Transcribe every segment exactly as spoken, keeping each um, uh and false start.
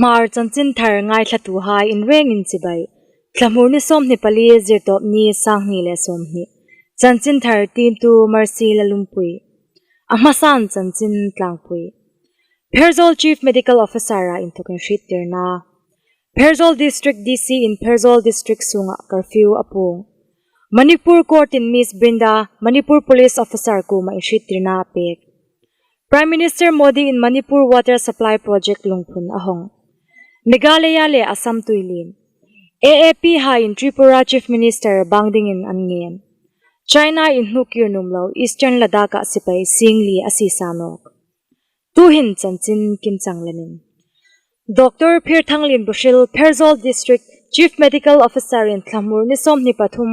Hmar chanchinthar ngaithlatuhai inrengin chibai. Thlamur ni sawmhni pali, Zirtawpni, sanghni le sawmhni. Chanchinthar tiemtu Mercy Lalungpui. A hmasan chanchin tlangpui. Pherzawl Chief Medical Officer-a inthawkin hriettirna. Pherzawl District D C-in Pherzawl District sunga curfew a puong. Manipur Court-in Miss Brinda, Manipur Police Officer kuoma inhriettirna a pek. Prime Minister Modi-in Manipur Water Supply Project lungphun a hawng. Meghalaya le Assam tuilien. A A P-haiin Tripura Chief Minister bang dingin an ngen. China-in hnukkir nuom lo Eastern Ladakh-a sipai singli a sie sa nawk. Tuhin chanchin kimchang lemin. Doctor Phirthanglien Buhril, Pherzawl District Chief Medical Officer-in Thlamur ni sawmhni pathum,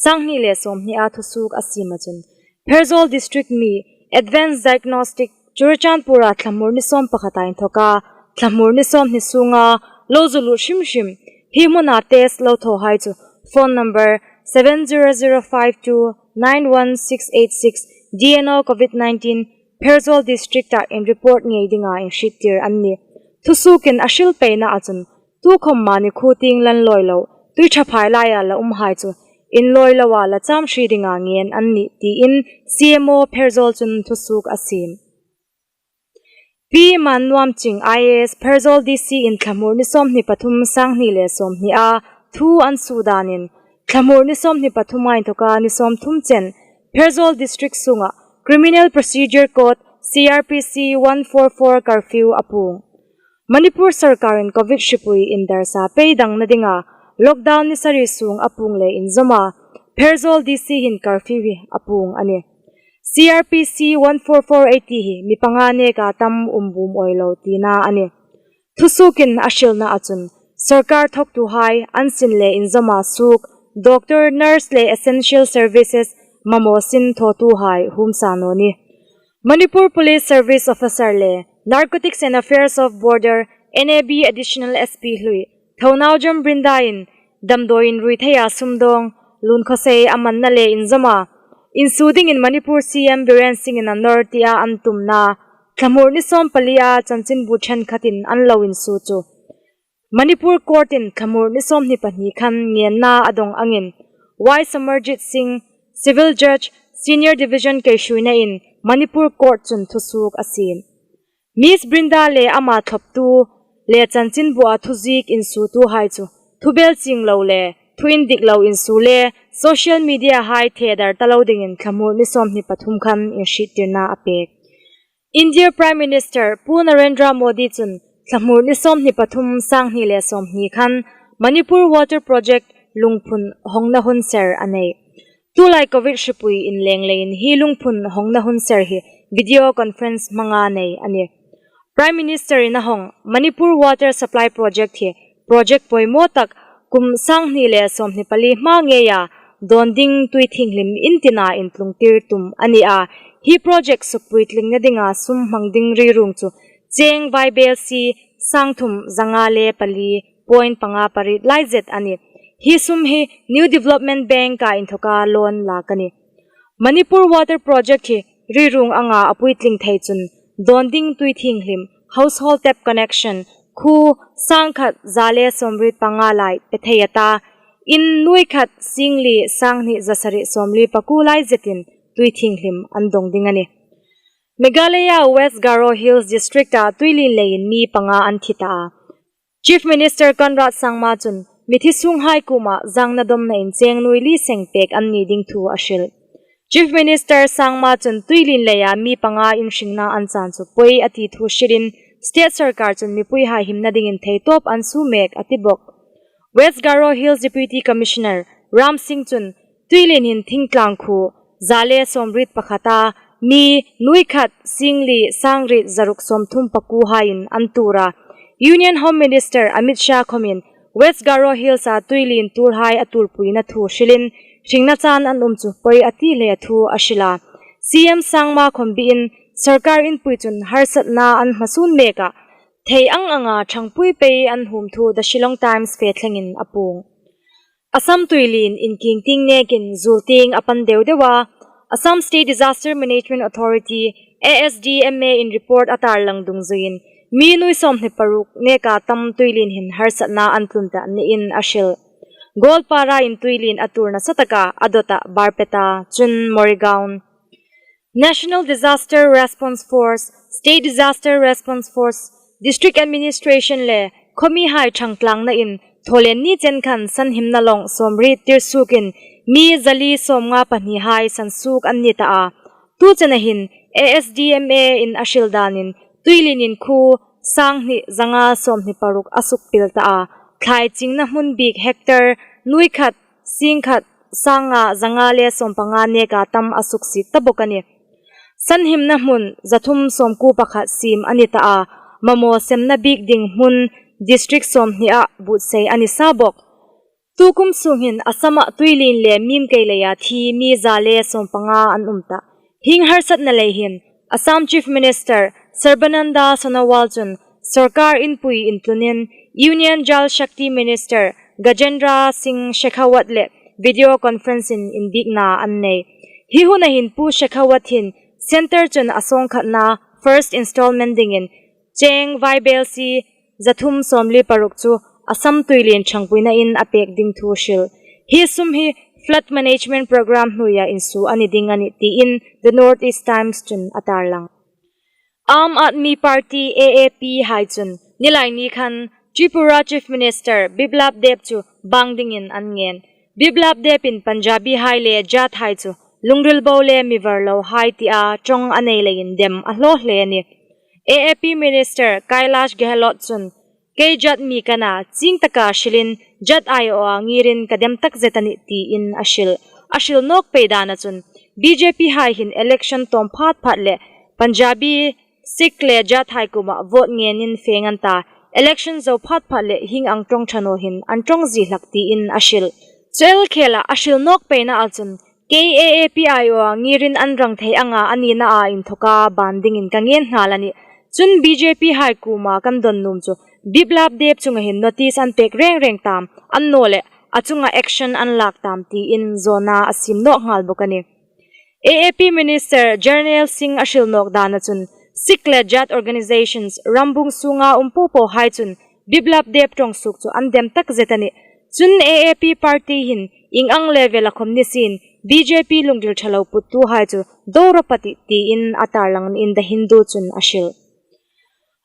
sanghni le sawmhni-a thusuok a siema chun, Pherzawl District mi Advanced Diagnostic Churachandpur-a Thlamur ni sawm pakhata inthawka Thlamur ni sawmhni sunga lo zu lut hrim hrim, hi hmuna test lo thawhai chu phone number seven zero zero five two nine one six eight six, D N O COVID nineteen, Pherzawl District-a inreport ngei dinga inhriettir an nih. Thusuokin a hril peinaa chun, tukhom mani khuo tieng lan lawi lo, tui ṭhaphai laia la umhai chu inlawi loa la cham hri dinga ngen an nih, tiin C M O Pherzawl chun thusuok a siem. Pi Mannuamching I A S, Pherzawl D C-in Thlamur ni sawmhni pathum, sanghni le sawmhni-a thu an suo danin, Thlamur ni sawmhni pathuma inthawka ni sawmthum chen Pherzawl District sunga Criminal Procedure Code, C R P C one four four curfew a puong. Manipur sawrkarin COVID hripui indar sa pei dangna dinga lockdown ni sari sung a puong le inzawma Pherzawl D C hin curfew hi a puong a nih. C R P C one four four eighty hi mi panga neka tam um bum awi lo tina a nih. Thusuokin a hrilnaa chun, sawrkar thawktuhai an sin le inzawma suok, doctor, nurse le essential services mamaw sin thawtuhai huom sa naw nih. Manipur Police Service Officer le Narcotics and Affairs of Border, N A B Additional S P hlui Thounaojam Brinda-in damdawiin ruitheiah sumdawng, lunkhawsei a manna le inzawma insuo dingin Manipur C M Biren Singh-in a nawr tia an tumna Thlamur ni sawm palia chanchinbu ṭhenkhatin an lo insuo chu Manipur Court-in Thlamur ni sawmhni pahni khan ngenna a dawng angin Y Samarjit Singh, Civil Judge, Senior Division keihruoinain Manipur Court chun thusuok a siem. Miss Brinda le ama thlawptu le chanchinbua thuziek insuotuhai chu thubel chieng lo le thu indik lo insuo le social media-hai thedar ta lo dingin Thlamur ni sawmhni pathum khan inhriettirna a pek. India Prime Minister Pu Narendra Modi chun Thlamur ni sawmhni pathum, sanghni le sawmhni khan Manipur Water Project lungphun hawngna hun ser a nei. Tulai COVID hripui inleng leiin hi lungphun hawngna hun ser hi video conference hmanga nei a nih. Prime Minister-in a hawng Manipur Water Supply Project hi project poimaw tak, kum sanghni le sawmhni pali hma ngeia dawn ding tui thienghlim in tina intlungtir tum a ni a. Hi project sukpuitlingna dinga sum hmang ding ri ruong chu cheng vaibelsie sangthum zanga le pali point panga pariet lai zet a nih. Hi sum hi New Development Bank-a inthawka loan lak a nih. Manipur Water Project hi ri ruong anga a puitling thei chun dawn ding tui thienghlim, household tap connection, khuo sangkhat za le sawmriet panga lai pe thei a ta, in nuoi khat singli sanghni zasari sawmli pakuo lai zetin tui thienghlim an dawng ding a nih. Meghalaya West Garo Hills District-a tuilien leiin mi panga an thi ta a. Chief Minister Conrad Sangma chun mithi sunghai kuoma zangna dawmnain cheng nuoi li seng pek an ni ding thu a hril. Chief Minister Sangma chun tuilien leia mi panga inhringna an chan chu poi a ti thu hrilin, state sawrkar chun mipuihai himna dingin theitawp an suo mek a ti bawk. West Garo Hills Deputy Commissioner Ram Singh chun tuilien hin thingtlang khuo za le sawmriet pakhata mi nuoi khat singli sangriet zaruk sawmthum pakuohaiin an tuor a. Union Home Minister Amit Shah khawmin West Garo Hills-a tuilien tuorhai a tuorpuina thu hrilin, hringna chan an um chu poi a ti hle thu a hril a. C M Sangma khawm biin sawrkar inpui chun harsatna an hmasuon mek a, thei ang anga ṭhangpui pei an huom thu The Shillong Times fe thlengin a puong. Assam tuilien inkieng tieng nekin zuol tieng a pan deu deu a. Assam State Disaster Management Authority, A S D M A-in report a tarlang dungzuiin Mi nuoi sawmhni paruk neka tam tuilien hin harsatna an tlun ta niin a hril. Goalpara-in tuilien a tuor nasa taka a dawta Barpeta, chun Morigaon. National Disaster Response Force, State Disaster Response Force, District Administration le khawmihai ṭhangtlangnain Thawlenni chen khan sanhimna lawng sawmriet tir suokin mi zali sawmnga pahnihai sansuok an ni ta a. Tu chena hin A S D M A-in a hril danin tuilienin khuo sanghni zanga sawmhni paruk a sukpil ta a. Thlai chingna hmun bik hectare nuoi khat, sing khat, sanga zanga le sawmpanga neka tam a suksiet ta bawk a nih. Sanhimna hmun zathum sawmkuo pakhat siem a ni ta a, mamaw semna bik ding hmun district sawmhni-ah buotsai a ni sa bawk. Tukum sung hin Assam-ah tuilien le mim kei leia thi mi za le sawmpanga an um ta. Hieng harsatna lei hin Assam Chief Minister Sarbananda Sonowal chun sorkar inpui intlunin Union Jal Shakti Minister Gajendra Singh Shekhawat le video conference-in inbiekna an nei. Hi huna hin Pu Shekhawat hin Centre chun a sawngkhatna first installment dingin cheng vaibelsie zathum sawmli paruk chu Assam tuilien ṭhangpuinain a pek ding thu hril. Hi sum hi Flood Management Programme hnuoia insuo a ni ding a nih tiin The North East Times chun a tarlang. Aam Aadmi Party, A A P hai chun nilaini khan Tripura Chief Minister Biplab Deb chu bang dingin an ngen. Biplab Deb-in Punjabi-hai le Jat-hai chu lungril bo le mi var lohai tia ṭawng a nei leiin dem a hlaw hle a nih. A A P Minister Kailash Gehlot chun, "Kei Jat mi ka nih a, chieng taka hrilin Jat aiawha ngirin ka dem takzet a nih," tiin a hril. A hril nawk pei dana chun, B J P-hai hin election tawm phat phat le Punjabi, Sikh le Jat-hai kuoma vote ngenin feng an ta, election zo phat phat le hieng ang ṭawng ṭha naw hin an ṭawng zie hlak tiin a hril. Chu el khela a hril nawk peinaa chun, "Kei A A P aiawha ngirin an rang thei anga a nina a inthoka ban dingin ka ngen nghal a nih. Chun B J P-hai kuoma kan dawn nuom chu Biplab Deb chunga hin notice an pek reng reng tam, annawleh a chunga action an lak tam," tiin zawna a siem nawk nghal bawk a nih. A A P Minister Jarnail Singh a hril nawk dana chun, Sikh le Jat organizations rambung sunga um popohai chun Biplab Deb ṭawng suok chu an dem takzet a nih. Chun A A P party hin ieng ang level-a khawm ni sien, B J P lungril ṭha lo puttuhai chu do rawp a tih tiin a tarlangin The Hindu chun a hril.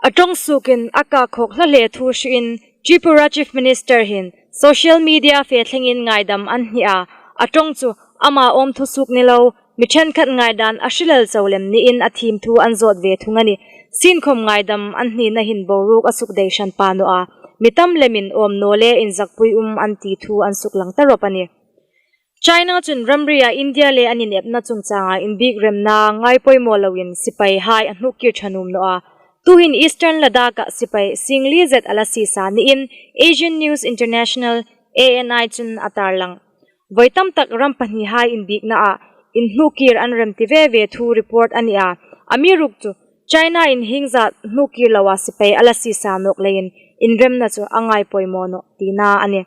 A ṭawng suokin a kah khawk hla hle thu hriin Tripura Chief Minister hin social media fe thlengin ngaidam an hni a, a ṭawng chu ama awm thu suok ni lo, mi ṭhenkhat ngaidan a hril el chau lem niin a thiem thu an zawt ve thung a nih. Sienkhawm ngaidam an hnina hin boruok a sukdei hran pa naw a, mi tam lemin awm naw le inzakpui um an ti thu an suklang ta rawp a nih. China chun ramria India le an inepna chungchanga inbiek remna ngai poimaw loin sipaihai a hnuk kir ṭha nuom naw a. Tuhin Eastern Ladakh-a sipai singli zet a la sie sa niin Asian News International, A N I chun a tarlang. Voi tam tak ram pahnihai inbieknaa inhnuk kir an rem ti ve ve thu report a ni a. Amiruokchu China-in hieng zat hnuk kir loa sipai a la sie sa nawk leiin inremna chu a ngai poimaw nawh tina a nih.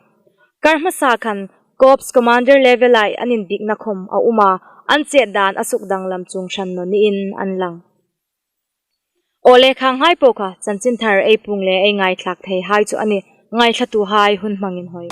Kar hmasa khan Corps Commander level-a an inbiekna khawm a um a, an chet dan a sukdanglam chuong hran naw niin an lang. Aw le, khanghai po kha chanchinthar ei puong le ei ngaithlak theihai chu a nih. Ngaithlatuhai hun hmangin hoi.